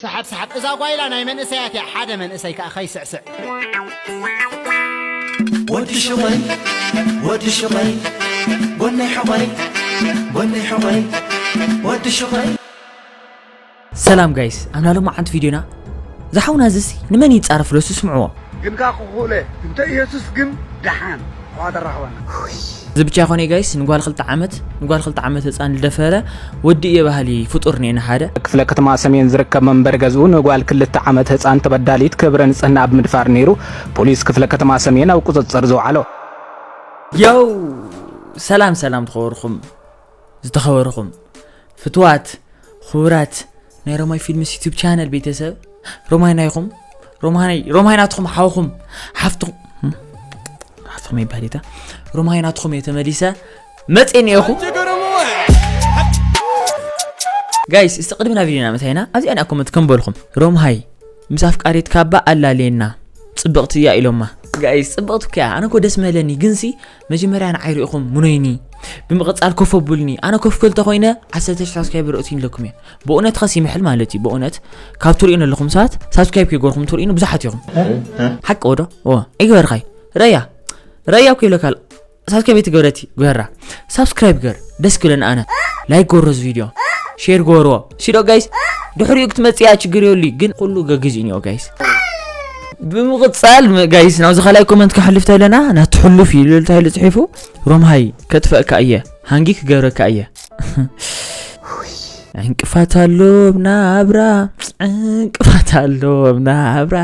ሰሓብ ሰሓብ፣ እዛ ጓይላ ናይ መንእሰያት እያ። ሓደ መንእሰይ ከኣ ከይስዕስዕ። ወዲ ሹቐይ ወዲ ሹቐይ ጎነይ ሑቐይ ጎነይ ሑቐይ ወዲ ሹቐይ ሰላም ጋይስ፣ ኣብና ሎማዓንቲ ቪድዮና ዝሓውና ዝሲ ንመን ይጻረፍ ሎሱ ስምዕዎ። ግን ካ ክኽእለ እንተ ኢየሱስ ግን ደሓን ዋ ተራኽበና። እዚ ብቻ ይኾነ ጋይስ፣ ንጓል ክልተ ዓመት ንጓል ክልተ ዓመት ህፃን ልደፈረ ወዲ እየ ባህሊ ፍጡር ኔና ሓደ ክፍለ ከተማ ሰሜን ዝርከብ መንበሪ ገዝኡ ንጓል ክልተ ዓመት ህፃን ተበዳሊት ክብረ ንፅህና ኣብ ምድፋር ነይሩ ፖሊስ ክፍለ ከተማ ሰሜን ኣብ ቁፅፅር ዝወዓሎ። ያው ሰላም ሰላም ዝኸበርኹም ዝተኸበርኹም ፍትዋት ክቡራት ናይ ሮማይ ፊልምስ ዩቱብ ቻነል ቤተሰብ ሮማይ ናይኹም ሮማይ ሮማይ ናትኹም ሓውኹም ሓፍትኹም ሓፍትኹም ይባህል እታ ሮማይ ናትኹም እየ ተመሊሰ መፅእ እኒአኹ ጋይስ እስቲ ቅድሚ ናብ ቪድዮና መታይና ኣብዚኣ ና ኮመንት ከም በልኹም ሮምሃይ ምስ ኣፍቃሪት ካባ ኣላልየና ጽብቕቲ እያ ኢሎማ ጋይስ ጽብቕቲ እኮ እያ ኣነ እኮ ደስ መለኒ ግንሲ መጀመርያ ንዓይ ርኢኹም ምኖይኒ ብምቕጻል ኮፍ ኣቡልኒ ኣነ ኮፍ ክልተ ኮይነ ዓሰርተ ሽሕ ሳብስክራይበር ኣእትዩኒ ኣለኩም እየ ብእውነት ኸስ ይምሕል ማለት እዩ ብእውነት ካብ ትርእዩኒ ኣለኹም ሰባት ሳብስክራይብ ከይገርኹም ትርእዩኒ ብዙሓት ኢኹም ሓቂ ወዶ ኦ ኣይገበርካይ ረያ ረያ እኮ ይብለካ ሳብስክራይብ ኣይትገብረቲ ጉሄራ ሳብስክራይብ ገር ደስ ክብለኒ ኣነ ላይክ ጎሮ እዚ ቪድዮ ሼር ጎርዎ ሲዶ ጋይስ ድሕሪኡ ክትመፅእ እያ ችግር የብሉ ግን ኩሉ ገጊዝ እዩ ኒኦ ጋይስ ብምቕፃል ጋይስ ናብዚ ካልኣይ ኮመንት ክሕልፍ ተለና ናቲ ሕሉፍ እዩ ልብል ተባሂሉ ፅሒፉ ሮምሃይ ከጥፈእካ እየ ሃንጊ ክገብረካ እየ ዕንቅፋት ኣሎ ኣብ ናብራ ዕንቅፋት ኣሎ ኣብ ናብራ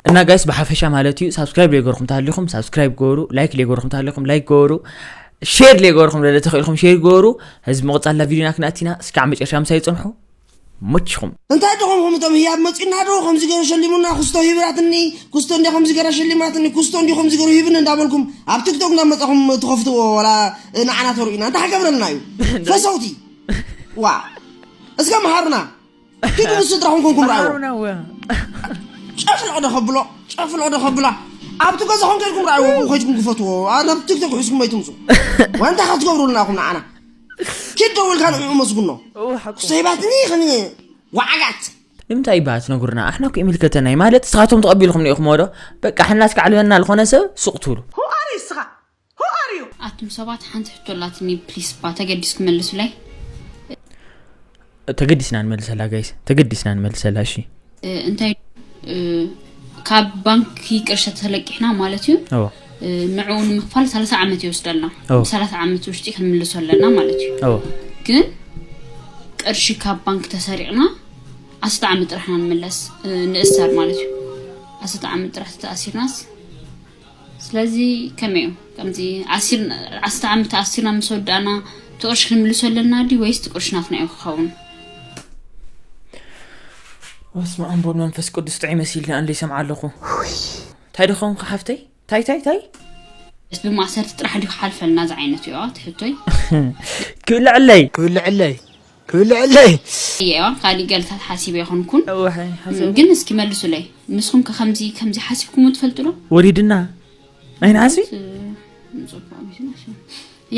እና ጋይስ ብሓፈሻ ማለት እዩ ሳብስክራይብ ለይገርኩም ተሃሊኹም ሳብስክራይብ ገበሩ ላይክ ለይገርኩም ተሃሊኹም ላይክ ገበሩ ሼር ለይገርኩም ለለ ተኽኢልኩም ሼር ገበሩ ህዝቢ ምቕፃልና ቪድዮና ክንኣቲና እስካዕ መጨረሻ ምሳይ ይፅንሑ መችኹም እንታይ ድኹም ኹም እቶም ህያብ መፂና ዶ ከምዚ ገይሩ ሸሊሙና ክስቶ ሂብራትኒ ክስቶ እንዲ ከምዚ ገይራ ሸሊማትኒ ክስቶ እንዲ ከምዚ ገይሩ ሂብኒ እንዳበልኩም ኣብ ቲክቶክ እንዳመፃኹም ትኸፍትዎ ወላ ንዓና ተርእዩና እንታይ ሓገብረልና እዩ ፈሰውቲ ዋ እስከ መሃሩና ኪዱ ምስ ስድራኹም ኮንኩም ረኣይዎ ጨፍልቕ ዶ ከብሎ ጨፍልቕ ዶ ከብላ ኣብቲ ገዛኹም ከድኩም ረኣይዎ ብኡ ከድኩም ክፈትዎ ናብ ቲክቶክ ሒዝኩም ኣይትምፁ ዋንታ ከትገብሩልና ኢኹም ንዓና ኪድ ደው ኢልካ ንዕኡ መስጉኖ ክሰይባትኒ ኸኒ ዋዓጋት ንምንታይ ይበሃል ትነግሩና ኣሕና እኮ ይምልከተና እዩ ማለት ንስኻቶም ተቐቢልኩም ኒኢኹም ወዶ በቃ ሕናስ ካዕልበና ዝኾነ ሰብ ሱቕ ትብሉ Who are you እስኻ Who are you ኣቱም ሰባት ሓንቲ ሕቶ ኣላትኒ ፕሊስ ባ ተገዲስኩም መልሱለይ ተገዲስና ንመልሰላ ጋይስ ተገዲስና ንመልሰላ እሺ እንታይ ካብ ባንኪ ቅርሺ ተለቂሕና ማለት እዩ ንዕኡ ንምክፋል ሰላሳ ዓመት ይወስደልና ሰላሳ ዓመት ውሽጢ ክንምልሶ ኣለና ማለት እዩ ግን ቅርሺ ካብ ባንክ ተሰሪቕና ዓሰርተ ዓመት ጥራሕ ኢና ንምለስ ንእሰር ማለት እዩ ዓሰርተ ዓመት ጥራሕ ተኣሲርናስ ስለዚ ከመይ እዩ ከምዚ ዓሰርተ ዓመት ተኣሲርና ምስ ወዳእና እቲ ቅርሺ ክንምልሶ ኣለና ድዩ ወይስ እቲ ቅርሺ ናትና እዩ ክኸውን በስመ ኣብ ወወልድ ወመንፈስ ቅዱስ ጥዑይ መሲልኒ ኣንደ ይሰምዓ ኣለኹ እንታይ ዶ ኸውን ሓፍተይ ታይ ታይ ታይ ብማእሰርቲ ጥራሕ ድዩ ክሓልፈልና ዝዓይነቱ እዩ ትሕቶይ ክብልዕለይ ክብልዕለይ ክብልዕለይ እየዋ ካሊእ ገልታት ሓሲበ ይኾንኩን ግን እስኪ መልሱለይ ንስኹም ከ ከምዚ ከምዚ ሓሲብኩምዎ ትፈልጡ ዶ ወሪድና ኣይንሓስቢ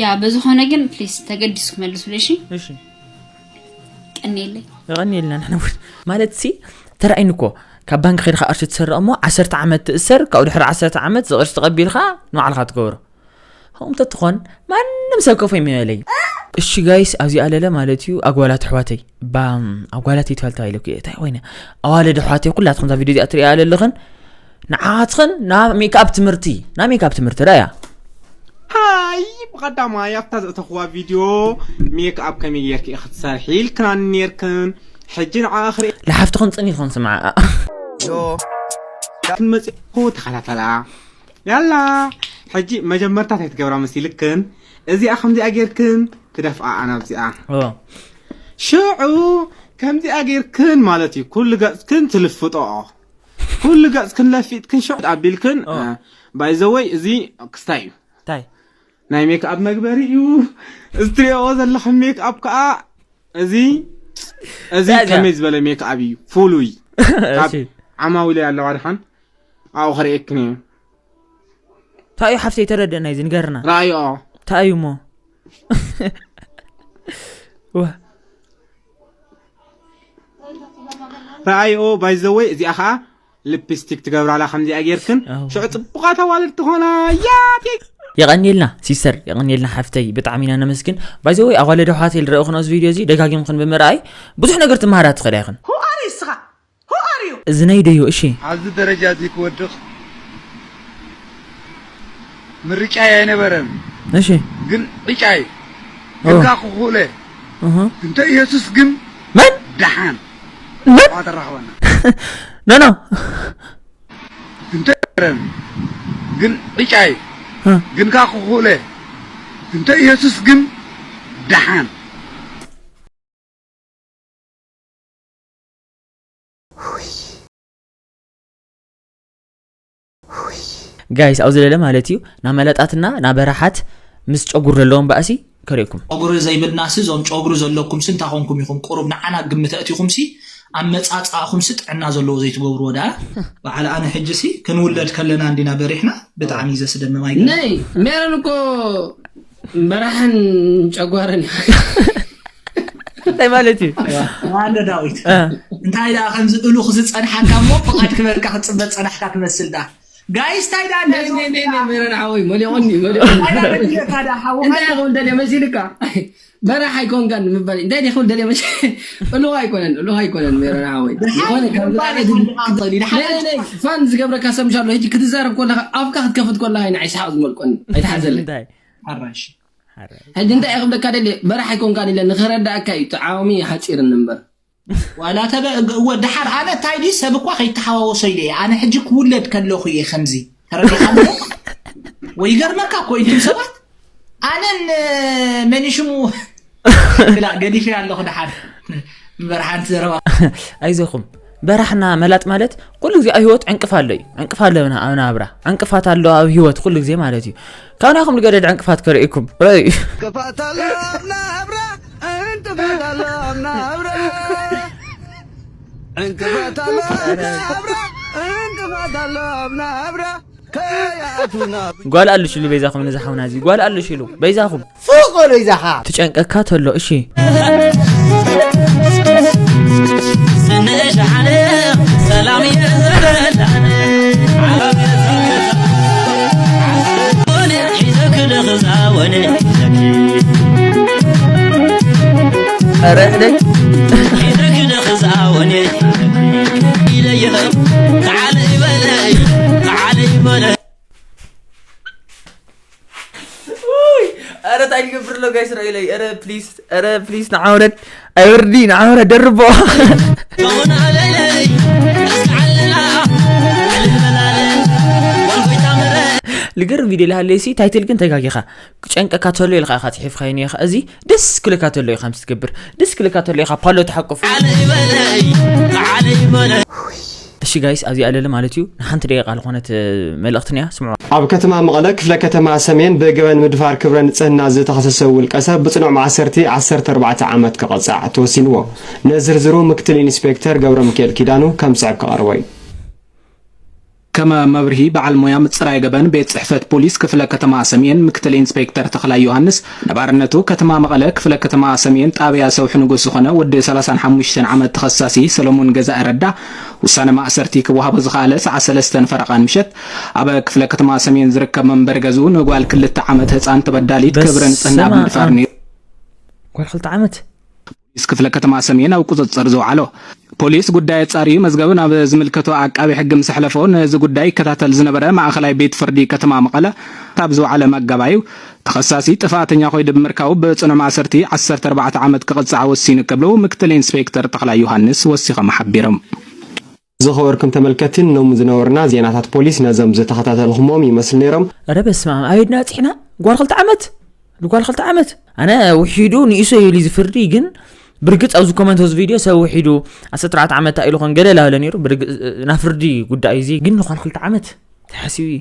ያ በዝኾነ ግን ፕሊስ ተገዲስኩም መልሱለይ እሺ ቀኒየለይ የቐኒየልና ንሕና እውን ማለት ሲ ተራእይኒ እኮ ካብ ባንክ ከይድካ ቅርሺ ትሰርቕ እሞ ዓሰርተ ዓመት ትእሰር ካብኡ ድሕሪ ዓሰርተ ዓመት ዝቕርሺ ተቐቢልካ ንባዕልኻ ትገብሮ ከምኡ እንተትኾን ማንም ሰብ ከፎ ይመበለይ እሺ ጋይስ ኣብዚኣ ለለ ማለት እዩ ኣጓላት ኣሕዋተይ ባ ኣጓላት ይትበሃል ተባሂለ እኮ እየ እንታይ ኮይነ ኣዋልድ ኣሕዋተይ ኩላትኩም እዛ ቪድዮ እዚኣ ትሪኣ ለለኽን ንዓኻትኽን ናብ ሜክኣፕ ትምህርቲ ናብ ሜክኣፕ ትምህርቲ ራያ ሃይ ብቐዳማይ ኣብታ ዘእተኽዋ ቪድዮ ሜክኣፕ ከመይ ጌርክ ኢኺ ትሰርሒ ኢልክናኒ ኔርክን ሕጂ ንዓኣ ክርኢ ለሓፍትኽን ጽኒትኽን ስምዓ ክንመጽእ ተኸታተላ ያላ ሕጂ መጀመርታ እንታይ ትገብራ መሲልክን እዚኣ ከምዚኣ ጌርክን ትደፍኣ ኣናብዚኣ ሽዑ ከምዚኣ ጌርክን ማለት እዩ ኩሉ ገጽክን ትልፍጠኦ ኩሉ ገጽክን ለፊጥክን ሽዑ ኣቢልክን ባይዘወይ እዚ ክስታይ እዩ እንታይ ናይ ሜክኣፕ መግበሪ እዩ እዚ ትሪኦ ዘለኹም ሜክኣፕ ከዓ እዚ እዚ ከመይ ዝበለ ሜክኣፕ እዩ ፍሉይ ካብ ዓማዊለ ኣለዋ ድሓን ኣብኡ ከርእየክን እየ ታዩ ሓፍተይ ተረድእ ናይዚ ንገርና ራእዮ እንታይ እዩ እሞ? ዋ። ረኣይኦ ባይዘወይ እዚኣ ከዓ ልፕስቲክ ትገብራላ ከምዚኣ ጌርክን ኣዎ። ሽዑ ፅቡቓት ኣዋልድ ትኾና ያቴ የቐንየልና ሲስተር፣ የቐንየልና ሓፍተይ፣ ብጣዕሚ ኢና ነመስግን። ባይዘወይ ኣዋለደ ኣሕዋተይ ዝረእኹ ነዚ ቪድዮ እዚ ደጋጊምክን ብምርኣይ ብዙሕ ነገር ትመሃራ ትኽእላ ኢኽን። Who are you ንስኻ? Who are you? እዚ ናይ ደዮ እሺ ኣብዚ ደረጃ እዚ ክወድቕ ምርጫይ ኣይነበረን፣ እሺ ግን ዕጫይ ኦ። ግንካ ክኽእለ እህ እንተ ኢየሱስ ግን መን ደሓን መን ተራኽበና። ኖ ኖ እንተ ግን ዕጫይ እ። ግንካ ክኽእለ እንተ ኢየሱስ ግን ደሓን ጋይስ ኣብዚ ለለ ማለት እዩ ናመለጣትና ናበረሓት ምስ ጨጉር ዘለዎም ባእሲ ከርእኩም ጨጉሪ ዘይብልናሲ እዞም ጨጉሪ ዘለኩምሲ እንታይ ኮንኩም ኢኹም ቁሩብ ንዓና ግምት ኣእቲኹምሲ ኣመፃፅኣኹምሲ ጥዕና ዘለዎ ዘይትገብርዎ ደኣ በዓል ኣነ ሕጂሲ ክንውለድ ከለና እንዲና በሪሕና ብጣዕሚ እዩ ዘስደምም ኣይገርም ነይ ሜሮን እኮ በራሕን ጨጓርን እንታይ ማለት እዩ ዋለ ዳዊት እ፣ እንታይ ደኣ ከምዚ እሉኽ ዝፀንሓካ እሞ ፍቓድ ክበልካ ክትፅበ ዝፀናሕካ ትመስል ደኣ ጋይስ እንታይ ደኣ ነይ ነይ ነይ ነይ ሜሮን ሓወይ መሊቑኒ መሊቑኒ እንታይ ክብል ደልየ መሲልካ በራሕ ኣይኮንካን ንምባል እንታይ ደይ ክብል ደልየ መሲ እልዋ ኣይኮነን እልዋ ኣይኮነን ሜሮን ሓወይ ዝኾነ ካብ ዝረኣየ ግን ነይ ነይ ነይ ፋን ዝገብረካ ሰምሻ ኣሎ ሕጂ ክትዛረብ ከለኻ ኣፍካ ክትከፍት ከለኻ ኢና ይስሓቕ ዝመልቆኒ ኣይትሓዘለይ እንታይ ሓራሽ ሓረ ሕጂ እንታይ እየ ክብለካ ደልየ በራሕ ኣይኮንካን ኢለ ንኽረዳእካ እዩ ተዓዋሚ ሓፂርኒ እምበር ዋላ ተበ እወ ድሓር ኣነ እንታይ ድዩ ሰብ እኳ ከይተሓዋወሶ ኢለ እየ ኣነ ሕጂ ክውለድ ከለኹ እየ ከምዚ ተረዲኻ ኣለኹ ወይ ይገርመካ እኮ ኢንቱም ሰባት ኣነን መኒሽሙ ክላ ገዲፈ ኣለኹ ድሓር እምበር ሓንቲ ዘረባ ኣይዞኹም በራሕና መላጥ ማለት ኩሉ ግዜ ኣብ ህይወት ዕንቅፋ ኣሎ እዩ ዕንቅፋ ኣለና ኣብ ናብራ ዕንቅፋት ኣሎ ኣብ ህይወት ኩሉ ግዜ ማለት እዩ ካብ ናይኹም ልገደድ ዕንቅፋት ከርእየኩም ርእዩ እንቅፋት ኣሎ ኣብ ናብራ እንቅፋት ኣሎ ኣብ ናብራ እንቅፋት ኣሎ ኣብ ናብራ እንቅፋት ኣሎ ኣብ ናብራ ከያቱና ጓል ኣለሽ ኢሉ በይዛኹም ነዚ ሓውና እዚ ጓል ኣለሽ ኢሉ በይዛኹም ፉቅ በሉ ይዛኻ ትጨንቀካ ተሎ እሺ ስንሻሓነ ሰላም የዘበላነ ዓበበ ዘንገታ ዓሰቦነ ሒዘ ክልኽዛ ወነ ሒዘኪ ኧረ እሕደይ ሒዘ ክልኽዛ ወነ ሒዘኪ ኢለየ ከዓለ ይበለይ ከዓለ ይበለይ ኧረ እንታይ ልገብር ኣሎ ጋይስ ረኢለይ ኧረ ፕሊስ ኧረ ፕሊስ ንዓውረድ ኣይወርዲ ንዓውረድ ደርቦ ዞና ለይለይ እስከ ዓለላ ዕልል በላለ ወንጎይታ ምረ ልገርም ቪድዮ ልሃለይ ሲ ታይትል ግን ተጋጊኻ ክጨንቀካ ተሎ ኢልካ ኢኻ ፅሒፍካዮ ነይኻ እዚ ደስ ክልካ ተሎ ኢኻ ምስ ትገብር ደስ ክልካ ተሎ ኢኻ ፓሎ ተሓቁፍ ዓለ ይበለይ ዓለ ይበለይ እሺ ጋይስ ኣብዚኣ ለለ ማለት እዩ ንሓንቲ ደቂቃ ዝኾነት መልእኽቲ ንያ ስምዑ ኣብ ከተማ መቐለ ክፍለ ከተማ ሰሜን ብገበን ምድፋር ክብረ ንፅህና ዝተኸሰሰ ውልቀ ሰብ ብፅኑዕ ማእሰርቲ ዓሰርተ ኣርባዕተ ዓመት ክቐፃዕ ተወሲንዎ። ንዝርዝሩ ምክትል ኢንስፔክተር ገብረ ሚካኤል ኪዳኑ ከም ዝስዕብ ክቐርቦ እዩ። ከም መብርሂ በዓል ሞያ ምፅራይ ገበን ቤት ፅሕፈት ፖሊስ ክፍለ ከተማ ሰሜን ምክትል ኢንስፔክተር ተኽላይ ዮሃንስ ነባርነቱ ከተማ መቐለ ክፍለ ከተማ ሰሜን ጣብያ ሰውሒ ንጉስ ዝኾነ ወዲ ሰላሳን ሓሙሽተን ዓመት ተኸሳሲ ሰለሙን ገዛኢ ረዳ ውሳነ ማእሰርቲ ክወሃቦ ዝኸኣለ ሰዓት ሰለስተን ፈረቓን ምሸት ኣብ ክፍለ ከተማ ሰሜን ዝርከብ መንበሪ ገዝኡ ንጓል ክልተ ዓመት ህፃን ተበዳሊት ክብረ ንፅህና ብምድፋር ነይሩ። ጓል ክልተ ዓመት ፖሊስ ክፍለ ከተማ ሰሜን ኣብ ቁፅፅር ዝወዓሎ ፖሊስ ጉዳይ ኣፃርዩ መዝገብ ናብ ዝምልከቶ ዓቃቢ ሕጊ ምስ ኣሕለፎ ነዚ ጉዳይ ይከታተል ዝነበረ ማእኸላይ ቤት ፍርዲ ከተማ መቐለ ካብ ዝወዓለ መጋባዩ ተኸሳሲ ጥፍኣተኛ ኮይኑ ብምርካቡ ብፅኑዕ ማእሰርቲ ዓሰርተ ኣርባዕተ ዓመት ክቕፃዕ ወሲኑ ክብሉ ምክትል ኢንስፔክተር ተኽላይ ዮሃንስ ወሲኾም ሓቢሮም። ዝኸበርኩም ተመልከትቲ ኖም ዝነበሩና ዜናታት ፖሊስ ነዞም ዝተኸታተልኹሞም ይመስል ነይሮም። ኧረ በስመ ኣብ ኣበይ ድና በፂሕና ጓል ክልተ ዓመት ንጓል ክልተ ዓመት ኣነ ውሒዱ ንእሱ ኢሉ ዝፍርዲ ግን ብርግፅ ኣብዚ ኮመንት እዚ ቪድዮ ሰብ ውሒዱ ዓሰርተ ኣርባዕተ ዓመት ኢሉ ኾን ገለ ላለ ነይሩ ብርግፅ ና ፍርዲ ጉዳይ እዚ ግን ንኳን ክልተ ዓመት ተሓሲቡ እዩ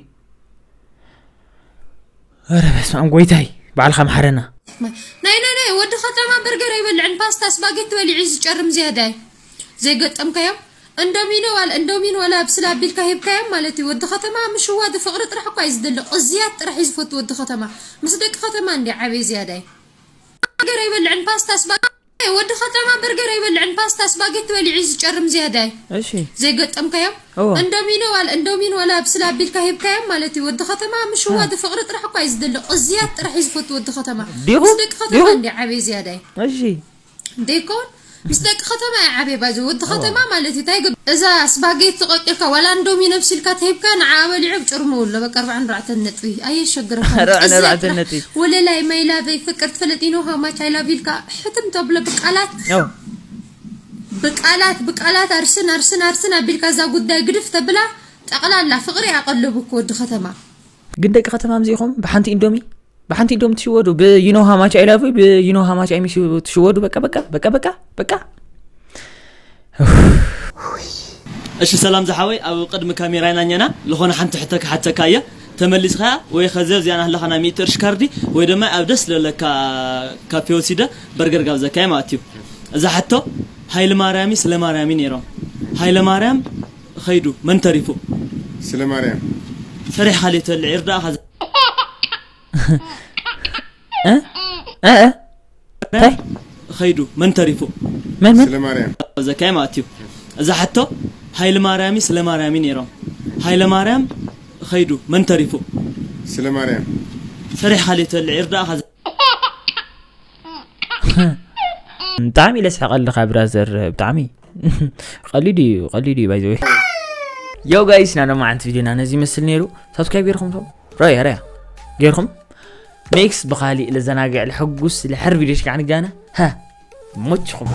ኧረ በስመ ኣብ ጎይታይ ባዕልኻ መሓረና ናይ ናይ ናይ ወዲ ከተማ በርገር ኣይበልዕን ፓስታ ስፓጌቲ በሊዑ እዩ ዝጨርም ዝያዳ እዩ ዘይገጠምካዮም እንዶሚኖ ዋላ እንዶሚን ዋላ ብስላ ኣቢልካ ሂብካዮም ማለት እዩ። ወዲ ከተማ ምሽዋድ ፍቕሪ ጥራሕ እኳ እዩ ዝደሊ። ቅዝያት ጥራሕ እዩ ዝፈቱ ወዲ ከተማ። ምስ ደቂ ከተማ እንዲ ዓበይ ዝያዳይ። በርገር ኣይበልዕን ፓስታ ስባ ወዲ ከተማ በርገር ኣይበልዕን ፓስታ ስባጌቲ በሊዑ እዩ ዝጨርም ዝያዳይ። እሺ ዘይገጠምካዮም እወ እንዶሚኖ ዋላ እንዶሚን ዋላ ብስላ ኣቢልካ ሂብካዮም ማለት እዩ። ወዲ ከተማ ምሽዋድ ፍቕሪ ጥራሕ እኳ እዩ ዝደሊ። ቅዝያት ጥራሕ እዩ ዝፈቱ ወዲ ከተማ። ዲኹ ምስ ደቂ ከተማ ዲኹ እንዲ ዓበይ ዝያዳይ። እሺ ደይኮን ምስ ደቂ ከተማ እየ ዓብየ ባዚ ወዲ ከተማ ማለት እዩ እንታይ ገብ እዛ ስባጌት ተቆቂርካ ዋላ እንዶሚ ነብሲልካ ተሂብካ ንዓ በሊዑ ኣብ ጭርሙ ኣሎ በቃ ኣርባዕን ኣርባዕተን ነጥቢ ኣየሸግረካ ኣርባዕን እዚኣ ኣርባዕተን ጥራሕ ነጥቢ ወለላይ ማይላበይ ፍቅር ትፈልጥ you know how much I love you ኢልካ ሕትም ተብሎ ብቃላት ያው ብቃላት ብቃላት ኣርስን ኣርስን ኣርስን ኣቢልካ እዛ ጉዳይ ግድፍ ተብላ ጠቕላላ ፍቅሪ ኣቀለቡ እኮ ወዲ ከተማ ግን ደቂ ከተማ ምዚኢኹም ብሓንቲ ኢንዶሚ ብሓንቲ ኢንዶሚ ትሽወዱ ብ you know how much I love you ብ you know how much I miss you ትሽወዱ በቃ በቃ በቃ በቃ በቃ እሺ ሰላም ዝሓወይ ኣብ ቅድሚ ካሜራ ኢና ኛና ዝኾነ ሓንቲ ሕቶ ክሓተካ እየ ተመሊስካ ወይ ከዚ ኣብዚኣ ናህለኻና ሚእቲ ቅርሺ ካርዲ ወይ ድማ ኣብ ደስ ለለካ ካፌ ወሲደ በርገር ጋብዘካ እየ ማለት እዩ እዛ ሕቶ ሃይለ ማርያሚ ስለ ማርያሚ ነይሮም ሃይለ ማርያም ኸይዱ መን ተሪፉ ስለ ማርያም ሰሪሕ ካልእ ትበልዕ ይርዳእኻ እ እ እ እንታይ ኸይዱ መን ተሪፉ መን መን ስለ ማርያም ዘካይ ማለት እዩ እዛ ሕቶ ሃይለ ማርያሚ ስለ ማርያሚ ነይሮም ሃይለ ማርያም ኸይዱ መን ተሪፉ ስለ ማርያም ሰሪሕ ካልእ ትበልዕ ይርዳእኻ ብጣዕሚ ኢለ ስሕቀልካ ብራዘር ብጣዕሚ ቀሊድ እዩ ቀሊድ እዩ ባይዘወ ዮ ጋይስ ና ደማ ሓንቲ ቪድዮና ነዚ ይመስል ነይሩ ሳብስክራይብ ገይርኩም ዶ ረያ ረያ ገይርኩም ኔክስት ብካሊእ ለዘናግዕ ለሐጉስ ለሐር ቪድዮች ከዓ ንጋና ሃ ሞችኹም